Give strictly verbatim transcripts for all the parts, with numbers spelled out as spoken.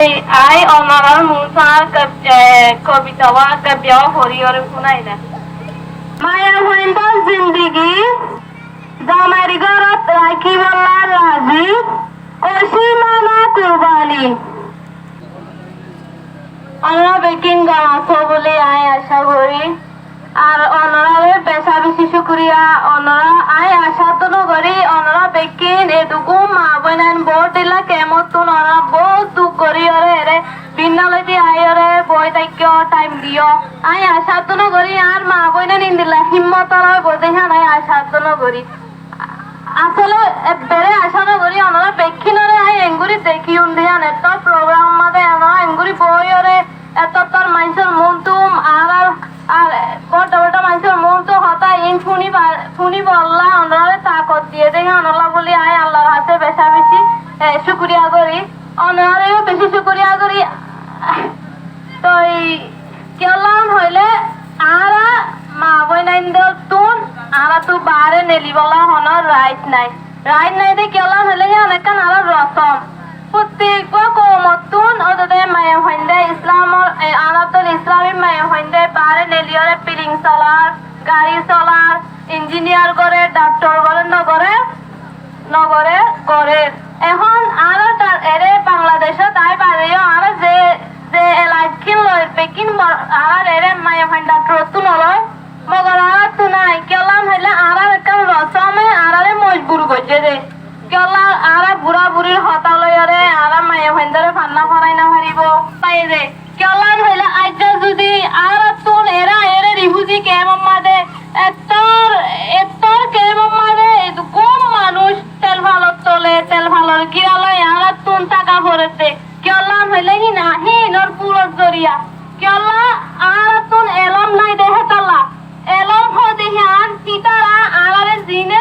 Aññí onorár muúntu añár kab-, e, kobita wá, gabbiya wá foríyoré fúnaidé. Maiyafuaindór zindigi, zamair górot rakíbolla razi, kúci mana kurbani. Onorá bekkín gom asó bóli aññí acá gorí. Ar onoráre becá beci cúkuriya. Onorá, aññí acá dóno gorí, onorá bekkín edugún maa bóinain boóut dilla kemóttun onorá boóut duk goríyoré eré binnálodi aiyóre boói táikko, thaim diyó. Aññí acá dóno gorí añár maa bóinain endilla hímmot ói bozé híyan aññí acá dóno gorí. Asóle ebberé acá no gorí, onorá bekkínore aññí enggúri dekíyum de híyan, ettór program mazé onorá enggúri boóiyoré, ettór maincór muúntu, añárar, ar bodda bodda maincór muúntu hotá iín fúni ba-, fúnibolla onoráre taakot diyé de híyanolla bóli aññí Allar hañsé becá beci, e, cúkuriya gorí. Onoráre yó beci cúkuriya gorí. Toi kiyólla hoilé añára maa bóinaindóttun añáráttu baáre nelibólla honó rait nái. Rait nái de kiyólla hoilé híyan ekkán añárar rosom. Fottíggua koumottún ódode maiyafuaindé Islamor, e, añáráttu Islami maiyafuaindé baáre neliyóre filing solar, gari solar, injiniyar goré, daktor goré, nogoré. Nogoré, goré. Ehón añárar ta-, eré Bangladecót aái baade yó añára ze, ze elakín loi bekkín mor-, añárar eré maiyafuain daktor ottú noloi. Mogor añáráttu nái. Kiyólla hoilé añárar ekkán rosome añáráre mojbur goijjé dé. Kiyólla añára burá-burir hotá loiyóre añára maiyafuaindóre fanná forai nofaribóu. Bái de. Kiyólla hoilé aijja zudi añárattún erá eré rifuzi kemor mazé ettór, ettór kemor mazé eddukkún manúic telfalor tole, telfalor gíra loi añárattún táka foredde. Kiyólla hoilé híin, híinor búlor zoriya. Kiyólla añárattún elóm nái de hétolla. Elóm hoó de híyan, hítara añáráre zine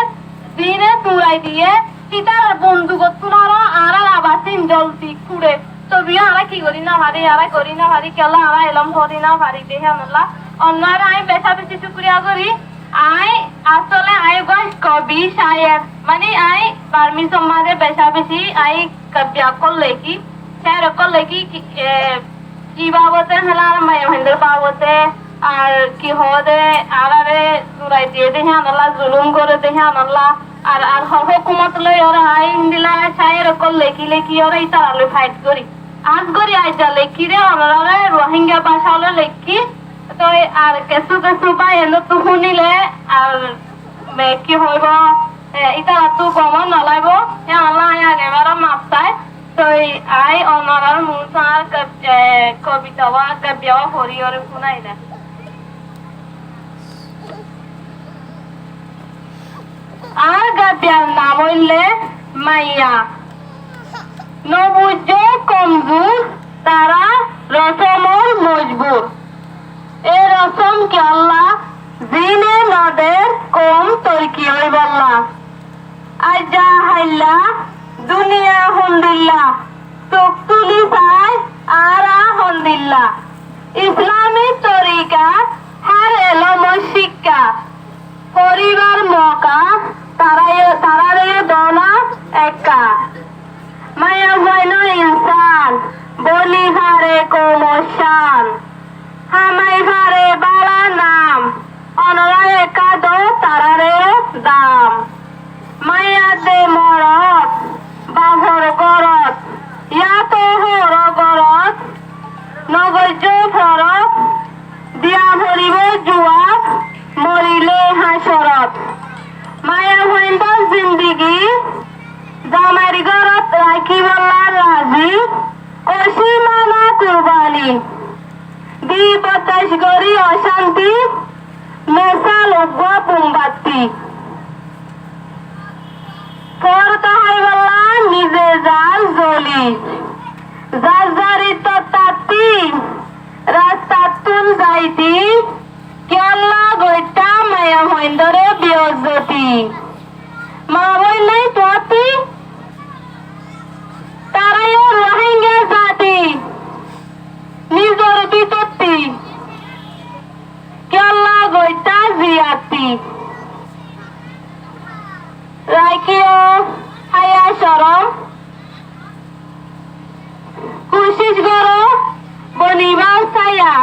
Zine turai diye, ítarar bondugottún aró añárar abasín joldi kúre. Tobiyo añára ki gorí nofarí, añára gorí nofarí, kiyólla añára elóm forí nofarí de híyanolla. Onnorare aññí becá beci cúkuriya gorí. Aññí asóle aññí eggúa kobi, cáyer, mani aññí Barmisor mazé becá beci aññí kobi ókkol lekí, cáyer ókkol lekí, ki, e, Ki babote hoilé añárar maiyafuaindór babote, ar ki hoó de, añáráre durai diyé de híyanolla, zulúm goré de híyanolla, ar, ar hó-, hókumot loi óra aññí endilla cáyer ókkol lekí lekí óra ítara loi fait gorí. Añs gorí aijja lekí de, onoráre Ruáingga báca loi lekí, toi ar kessú kessú báiyainóttu fúnile, ar me ki hoibó, e, ítarattú gom no laibó, híyanolla aññí age bára maf sai. Toi aññí onorár muúntu añár gab-, e, kobita wá, gabbiya wá foríyoré fúnaidé. Añár gabbiyar nam óilde Maiya. Nobuijjó komzur, tará rosomor mojbur. E rosom kiyólla, zine noder koum torki óibolla. Aijja hailla duniya hondilla, suk tuli sai añára hondilla. Islami torikat hár elomor cikka, foribar moka tará-, taráre dona ekka. Maiyafuain no insán, boni fare koumor cán. Hamai fare bála nam, onorá ekká do taráre dam. Maiya de morot, bafor górot, yáto horo górot, nogoijjó forot, diya foribó juab, morile hácorot. Maiyafuaindór zindigi, zamair górot rakíbolla razi, kúci mana kurbani. Di botac gorí ocánti, mesal uggúa bumbatti. Forda háibolla nize zar zoli, zar zar ittot tatti, rastattún zaiti, kiyólla goittá maiyafuaindóre beozzoti. Maa bóin nái tuáñtti, tará yó Ruáingga zati, nizor bítotti, kiyólla goittá ziyatti. Rakíyo háya corom, kúci Ibá sáiya,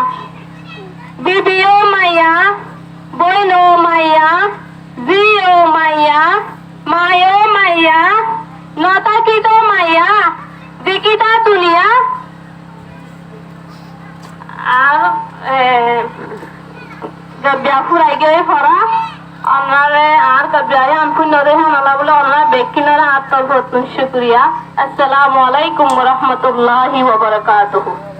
bíbi ó maiya, bóin ó maiya, zí ó maiya, mai ó maiya, notákito maiya, zikita duniya. Ar, e, gabbiya furai giyói fora, onorare ar gabbiya yían fúinno de híanolla bóli onorá bekkúnore añár torfóttun cúkuriya. Assalamu alaikum wa rahmatullahi wa barakatuhu.